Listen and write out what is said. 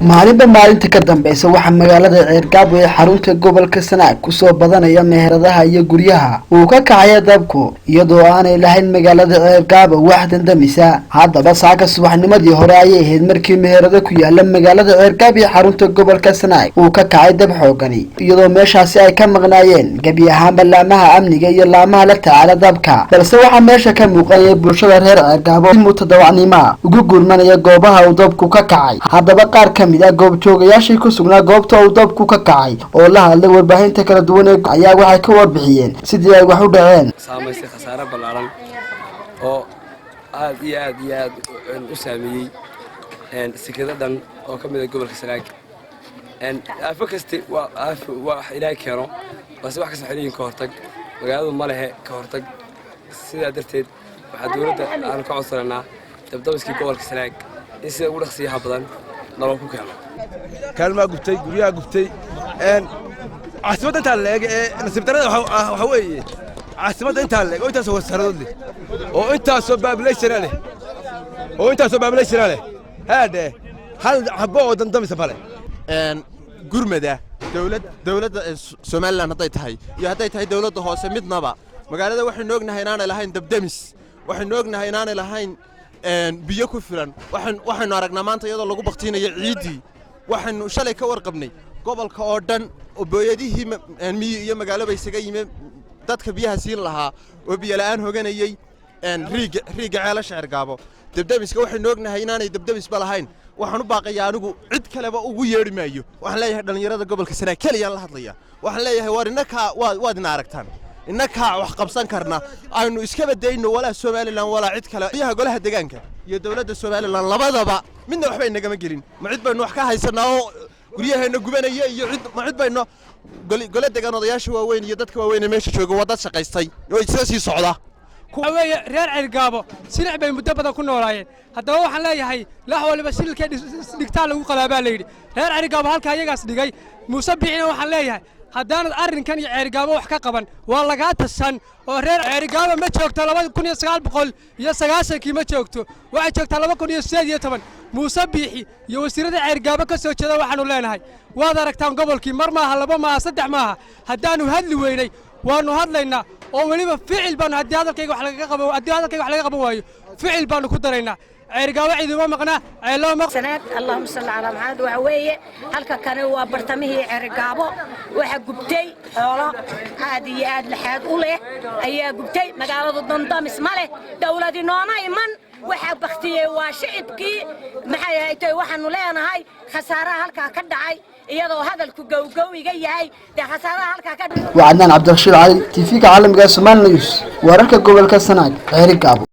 Maalinba maalinta ka dambeysa waxaa magaalada Ceergaabo ee xarunta gobolka Sanaag kusoo badanaya meheradaha iyo guryaha uu ka kacaya dabku, iyadoo aanay lahayn magaalada Ceergaabo wax dab-damisa. Haddaba, saaka subaxnimadii hore ayay ahayd markii meherado ku yaala magaalada Ceergaabo ee xarunta gobolka Sanaag uu ka kacay dab xoogani, iyadoo meeshaasi ay ka maqnaayeen gebi ahaanba laamaha amniga iyo laamaha la tacaala dabka. Balse waxaa meesha ka muuqanaya bulshada reer Ceergaabo si mutadawacnimoa ugu gurmanaya goobaha uu dabku ka kacay. Haddaba, qaar ka mid ah goobjoogayaashii ku sugnaa goobta uu dabku ka kacay oo la hadlay warbaahinta kala duwan ee ayaa waxay ka warbixiyeen sidii ay wax u dhaceen. Saamaysay khasaare ballaaran oo aad iyo aad iyo aad u saameeyey sikada dhan oo ka mid ah gobolka Sanaag. Aafo kasti waa aafo, waa wax Ilaahay keeno, balse wax kasta waxay leeyihin ka hortag. Magaaladu ma lehe ka hortag. Sidaa darteed, waxaa dowladda aanu ka codsanaynaa dabdabiskii gobolka Sanaag in sida ugu dhaqsiyaha badan naloo ku keeno. Kaalmaa gubtay, guryaha gubtay. Caasimadda intaa leeg ee nasiib darrada waxaa weeye, caasimadda intaa leeg oo intaasoo wasaaradood leh oo intaasoo population leh oo intaasoo population leh, haadhe hal xabo oo dab-damisa male. Gurmada dowladda Somaliland hadday tahay iyo hadday tahay dowladda hoose midnaba, magaalada waxaynu ognahay inaanay lahayn dabdemis, waxaynu ognahay inaanay lahayn biyo ku filan. Waxaynu aragnaa maanta iyadoo lagu baktiinayo ciiddii. Waxaynu shalay ka warqabnay gobolka oo dhan oo booyadihii miyi iyo magaaloba isaga yimi dadka biyaha siin lahaa oo biyola'aan hoganayey riiga Ceelasha Cergaabo. Debdemiska waxaynu ognahay inaanay debdemisba lahayn. Waxaan u baaqayaa, anigu cid kaleba ugu yeedhi maayo, waxaan leeyahay dhallinyarada gobolka Sanaag keliyaan la hadlaya. Waxaan leeyahay, waar innakaa waad ina aragtaan, innakaa wax qabsan karna, aynu iskaba dayno walaa Somaliland walaa cid kale. Biyaha golaha deegaanka iyo dowladda Somaliland labadaba midna waxba inagama gelin. Ma cid baynu wax ka haysanaa oo guryaheenna gubanaya iyo cid ma cid bayno gole degaan? Odayaasha waaweyn iyo dadka waaweyn ee meesha jooga waa dad shaqaystay oo isla sii socda. Waxaa weeye, reer Ceelgaabo silic bay muddo badan ku noolaayeen. Haddaba, waxaan leeyahay, lax waliba sililkay dhigtaa lagu qalaabaa layidhi. Reer Ceelgaabo halkaa iyagaas dhigay. Muuse Biixina waxaan leeyahay, haddaanad arrinkan iyo Ceerigaabo wax ka qaban, waa lagaa tashan. Oo reer Ceerigaabo ma joogto 2990-kii, ma joogto, waxay joogtaa 2018. Muuse Biixi iyo wasiirrada Ceerigaabo ka soo jeeda waxaannu leenahay, waad aragtaan gobolkii, mar maaha, laba maaha, saddex maaha. Haddaannu hadli weynay, waannu hadlaynaa oo weliba ficil baanu. Haddii hadalkayga wax laga qaban waayo, ficil baannu ku daraynaa. Ceerigaabo ciiduma maqnaa, ceelloo maq Sanaag. Allahuma salli calaa Maxamed. Waxa weeye, halka kani waa bartamihii Ceerigaabo. Waxa gubtay xoolo aad iyo aad laxaad u leh ayaa gubtay. Magaaladu damdamis ma leh, dowladi nooma iman. Waxaa baktiyey waa shicibkii. Maxay ahayd? Waxaanu leenahay, khasaaraha halkaa ka dhacay, iyadoo hadalku gowgow iga yahay dee, khasaaraha halkaa ka Waa Cadnaan Cabdirashiid Cali, TV-ga caalamiga Somali News, wararka gobolka Sanaag, Ceerigaabo.